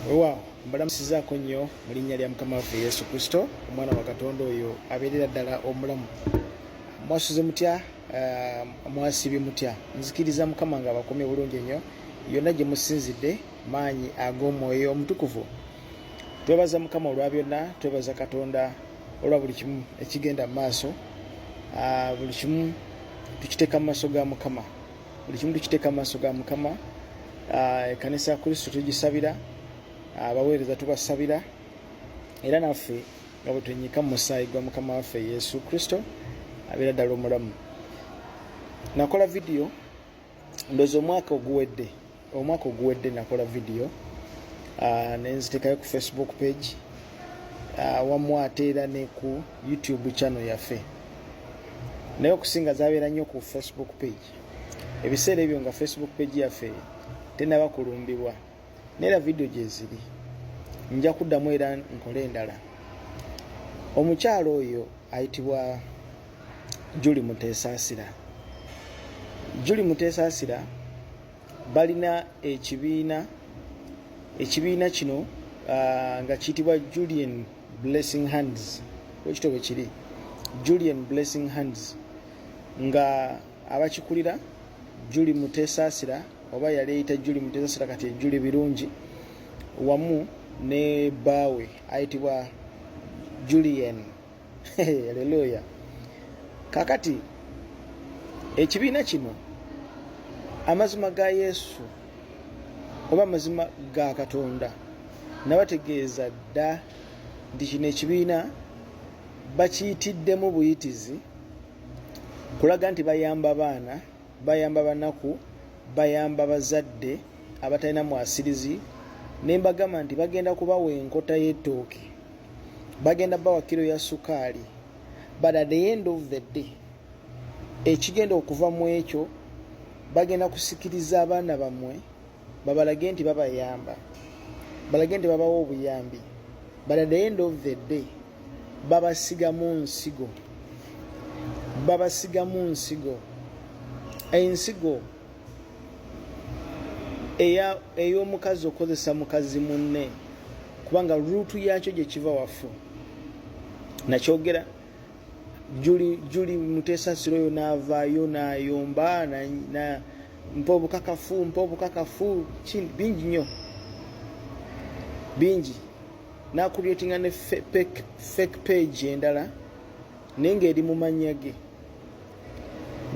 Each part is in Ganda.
Weewaawo, mbalamusizaako nnyo mu linnya lya Mukama waffe Yesu Kristo, omwana wa Katonda oyo abeerera ddala omulamu. Mwasuze mutya? Mwasiibye mutya? Nzikiriza Mukama nga abakuumye bulungi nnyo yonna gye musinzidde maanyi ag'Omwoyo Omutukuvu. Twebaza Mukama olwa byonna, twebaza Katonda olwa buli kimu ekigenda mu maaso. Buli kimu tukiteeka mu maaso ga Mukama. Buli kimu tukiteeka mu maaso ga Mukama. Ekkanisa ya Kristo tugisabira, abaweereza tubasabira, era naffe nga bwe twenyika mu musaayi gwa Mukama waffe Yesu Kristo abeera ddala omulamu. Nakola vidiyo ndowooza omwaka oguwedde, omwaka oguwedde nakola vidiyo ne nziteekayo ku Facebook page, wamu ate era ne ku YouTube channel yaffe, naye okusinga zabeera nnyo ku Facebook page. Ebiseera ebyo nga Facebook page yaffe tenaba kulumbibwa, naye era vidiyo gyeziri, nja kuddamu era nkole endala. Omukyalo oyo ayitibwa Julie Muteesaasira. Julie Muteesaasira balina ekibiina, ekibiina kino nga kiyitibwa Julian Blessing Hands, wekito bwe kiri, Julian Blessing Hands, nga abakikulira Julie Muteesaasira, oba yali eyita Julie Muteesaasira, kati Julie Birungi, wamu ne bbaawe ayitibwa Julian. Haleluya! Kakati ekibiina kino, amazima ga Yesu oba amazima ga Katonda, nabategeeza dda nti kino ekibiina bakiyitiddemu buyitizi kulaga nti bayamba baana, bayamba banaku, bayamba bazadde abatalina mwasirizi. Ne mbagamba nti bagenda kubawa enkota y'ettooke, bagenda bawa kiro ya sukaali, but at the end of the day ekigenda okuva mu ekyo, bagenda kusikiriza abaana bammwe, babalage nti babayamba, balage nti babawa obuyambi, but at the end of the day babasigamu nsigo, babasigamu nsigo, ensigo ey'omukazi okukozesa mukazi munne, kubanga root yakyo gye kiva wafu. Nakyogera, Julie Muteesasira oyo n'avaayo n'ayomba mpa obukakafu, mpa obukakafu, bingi nnyo, bingi, n'acreatinga ne fake page endala, naye ng'eri mu mannya ge.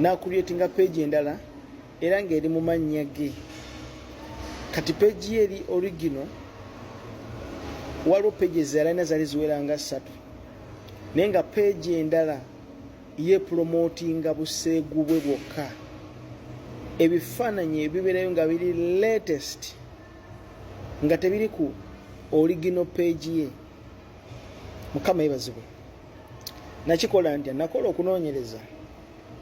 N'acreatinga page endala era ng'eri mu mannya ge. Kati page ye eri original, waliwo pages yalina zali ziwera nga ssatu, naye nga page endala ye promotinga buseegu bwe bwokka. Ebifaananyi ebibeerayo nga biri latest, nga tebiri ku original page ye. Mukama yebazibwe. Nakikola ntya? Nakola okunoonyereza,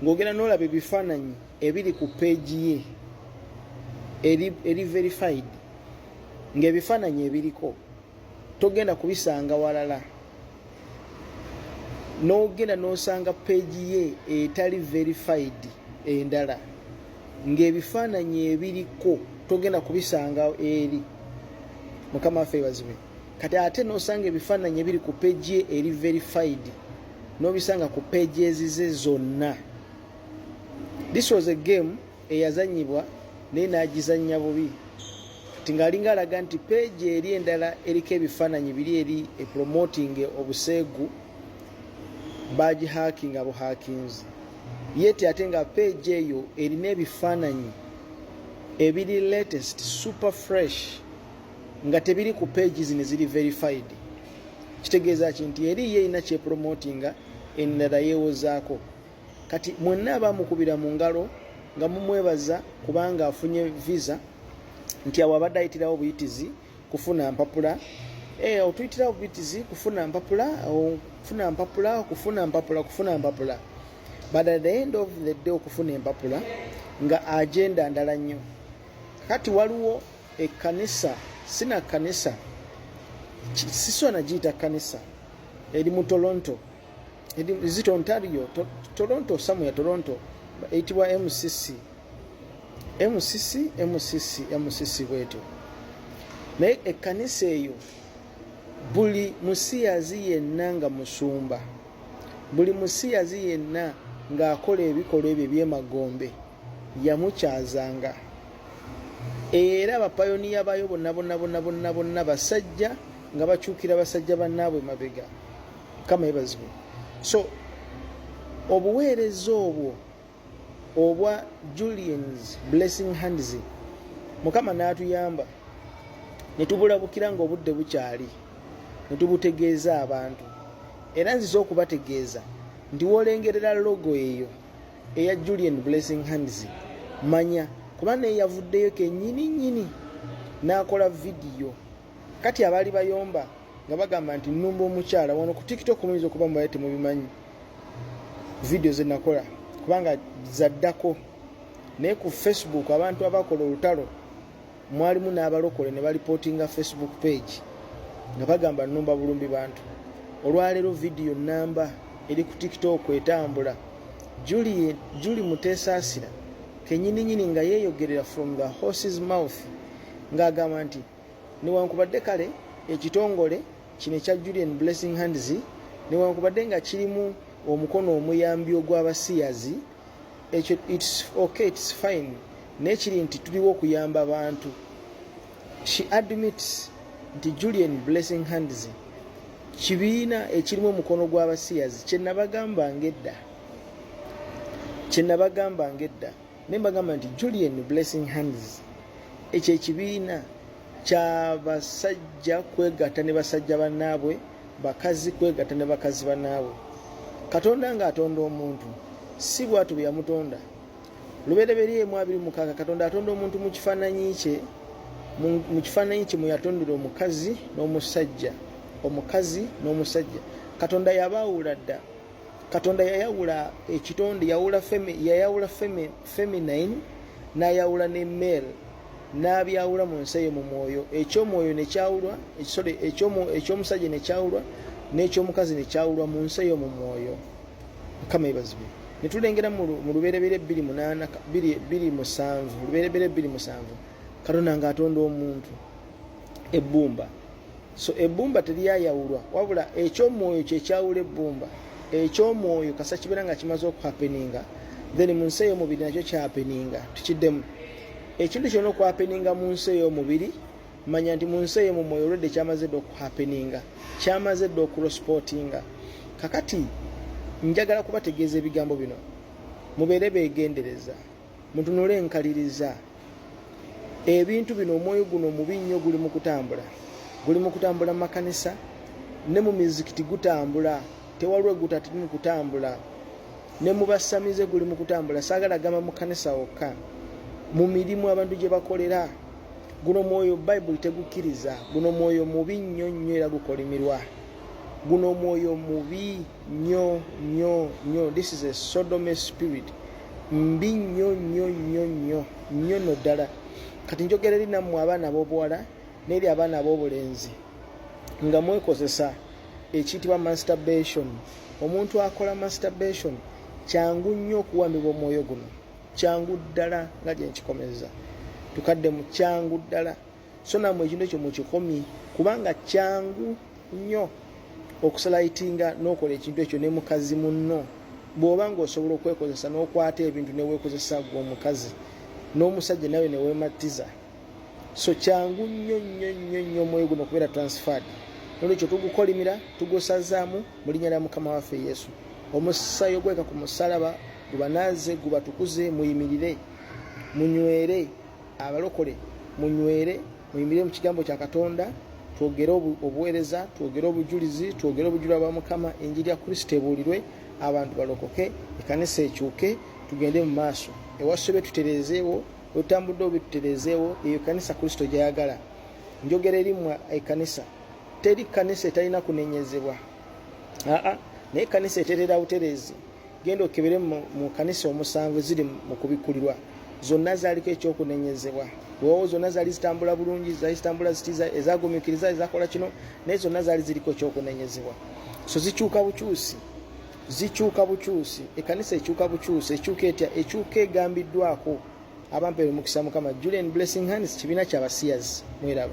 ng'ogenda n'olaba ebifaananyi ebiri ku page ye eri verified, ng'ebifaananyi ebiriko togenda kubisanga walala, n'ogenda n'osanga page ye etali verified endala, ng'ebifaananyi ebiriko togenda kubisanga eri. Mukama waffe ebazibwe. Kati ate n'osanga ebifaananyi ebiri ku page ye eri verified, n'obisanga ku pages ze zonna. This was a game eyazanyibwa, naye n'agizanya bubi. Kati ng'alinga alaga nti page eri endala eriko ebifaananyi biri eri epromoting obuseegu bagihackinga buhackinzi, yet ate nga page eyo erina ebifaananyi ebiri latest, super fresh, nga tebiri ku page zino ziri verified. Kitegeeza ki? Nti eri ye erina kyepromotinga, endala yeewozaako. Kati mwenna abamukubira mu ngalo nga mumwebaza kubanga afunye visa, nti awo abadde ayitirawo buyitizi kufuna mpapula, otuyitirawo buyitizi kufuna mpapula, kufuna mpapula, kufuna mpapula, kufuna mpapula, but at the end of the day okufuna empapula nga agenda ndala nnyo. Kati waliwo ekkanisa, sina kkanisa, sisona giyita kkanisa, eri mu Toronto, is it Ontario, Toronto, somewhere Toronto, eyitibwa MCC, MCC, MCC, MCC bwetyo. Naye ekkanisa eyo, buli musiyazi yenna nga musumba, buli musiyazi yenna ng'akola ebikolwa ebyo ebyemagombe, yamukyazanga. Era bapayoniya baayo bonna bonna bonna bonna bonna basajja nga bakyukira basajja bannaabwe mabega. Mukama yebazibwe. So obuweereza obwo obwa Julian's Blessing Hands, Mukama n'atuyamba ne tubulabukira ng'obudde bukyali, ne tubutegeeza abantu. Era nzize okubategeeza nti w'olengerera logo eyo eya Julian Blessing Hands, manya kuba naye yavuddeyo kennyini nnyini n'akola vidiyo. Kati abaali bayomba nga bagamba nti nnumba omukyala wano ku TikTok, muyinza okuba mubaye temubimanyi vidiyo zenakola kubanga zaddako. Naye ku Facebook abantu abakola olutalo mwalimu n'abalokole ne balipootinga Facebook page nga bagamba nnumba bulumbi bantu. Olwaleero vidiyo namba eri ku TikTok etambula, Julie Mutesaasira kenyininyini nga yeeyogerera from the horse's mouth, ng'agamba nti newankubadde kale ekitongole kino ekya Julian Blessing Hands, newankubadde nga kirimu omukono omuyambi ogw'abasiyazi, ekyo it's okay, it's fine, naye kiri nti tuliwo okuyamba abantu. She admits nti Julian Blessing Hands kibiina ekirimu omukono gw'abasiyazi. Kyenabagamba ngedda naye mbagamba nti Julian Blessing Hands ekyo ekibiina kyabasajja kwegatta ne basajja bannaabwe, bakazi kwegatta ne bakazi bannaabwe. Katonda ng'atonda omuntu si bwatu bwe yamutonda. Lubereberye 1:26, Katonda atonda omuntu mu kifaananyi kye, mu kifaananyi kye mwe yatondera omukazi n'omusajja. Omukazi n'omusajja Katonda yabaawula dda. Katonda yayawula ekitonde, yayawula feminine n'ayawula ne male, n'abyawula mu nsi eyo mu mwoyo. Ekyomwoyo nekyawulwa, sorry, ekyomusajja nekyawulwa n'ekyomukazi nekyawulwa mu nsi eyo mu mwoyo. Mukama yebazibwe. Netulengera mu Lubereberye 28, 27, Lubereberye 27, Katonda ng'atonda omuntu ebbumba. So ebbumba teryayawulwa, wabula ekyomwoyo kyekyawula ebbumba. Ekyomwoyo kasa kibeera nga kimaze okuhappeninga, then mu nsi ey'omubiri nakyo kyahappeninga. Tukiddemu, ekintu kyonna okuhappeninga mu nsi ey'omubiri, manya nti mu nsi eyo mu mwoyo olwedde kyamaze dda okuhappeninga, kyamaze dda okurespondinga. Kakati njagala kubategeeza ebigambo bino, mubeere beegendereza, mutunule enkaliriza ebintu bino. Omwoyo guno mubi nnyo, guli mu kutambula, guli mu kutambula mu makanisa ne mu mizikiti gutambula, tewaliwo gutatiri mu kutambula, ne mu basamize guli mu kutambula. Saagala gamba mu kanisa wokka, mu mirimu abantu gye bakolera. Guno mwoyo Bayibuli tegukkiriza. Guno mwoyo mubi nnyo nnyo era gukolimirwa. Guno mwoyo mubi nnyo nnyo nnyo. This is a sodomy spirit, mbi nnyo nnyo nnyo nnyo nnyo nno ddala. Kati njogera eri nammwe abaana ab'obuwala n'eri abaana ab'obulenzi nga mwekozesa ekiyitibwa masturbation. Omuntu akola masturbation kyangu nnyo okuwambibwa omwoyo guno, kyangu ddala nga gye nkikomeza tukadde mu kyangu ddala. So nammwe ekintu ekyo mukikomye, kubanga kyangu nnyo okuslidinga n'okola ekintu ekyo ne mukazi munno. Bw'oba ng'osobola okwekozesa n'okwata ebintu neweekozesa gwe omukazi n'omusajja nawe neweematiza, so kyangu nnyo nnyo nnyo nnyo omwoyo guno okubeera transferred. Nolwekyo tugukolimira, tugusazaamu mu linnya lya Mukama waffe Yesu. Omusaayi ogweka ku musalaba gubanaaze, gubatukuze, muyimirire munywere. Abalokole munywere, muyimirire mu kigambo kya Katonda. Twogere obuweereza, twogere obujulizi, twogere obujulirwa bwa Mukama. Enjiri ya Kristo ebuulirwe, abantu balokoke, ekanisa ekyuke, tugende mu maaso. Ewasobe tutereezeewo, wetutambudde obi tutereezeewo. Eyo kanisa Kristo gyayagala. Njogera erimmwa ekanisa. Teri kanisa etalina kunenyezebwa, aa, naye kanisa eterera butereezi. Genda okebere mu kanisa omusanvu ziri mu Kubikkulirwa, zonna zaaliko ekyokunenyezebwa. Wewawo zonna zaali zitambula bulungi, zaali zitambula ziti, ezagumiikiriza, ezakola kino, naye zonna zaali ziriko ekyokunenyezebwa. So zikyuka bukyusi, zikyuka bukyusi. Ekanisa ekyuka bukyusi. Ekyuka etya? Ekyuka egambiddwako. Abampeere omukisa Mukama. Julian Blessing Hands kibiina kyabasiyazi, mweraba.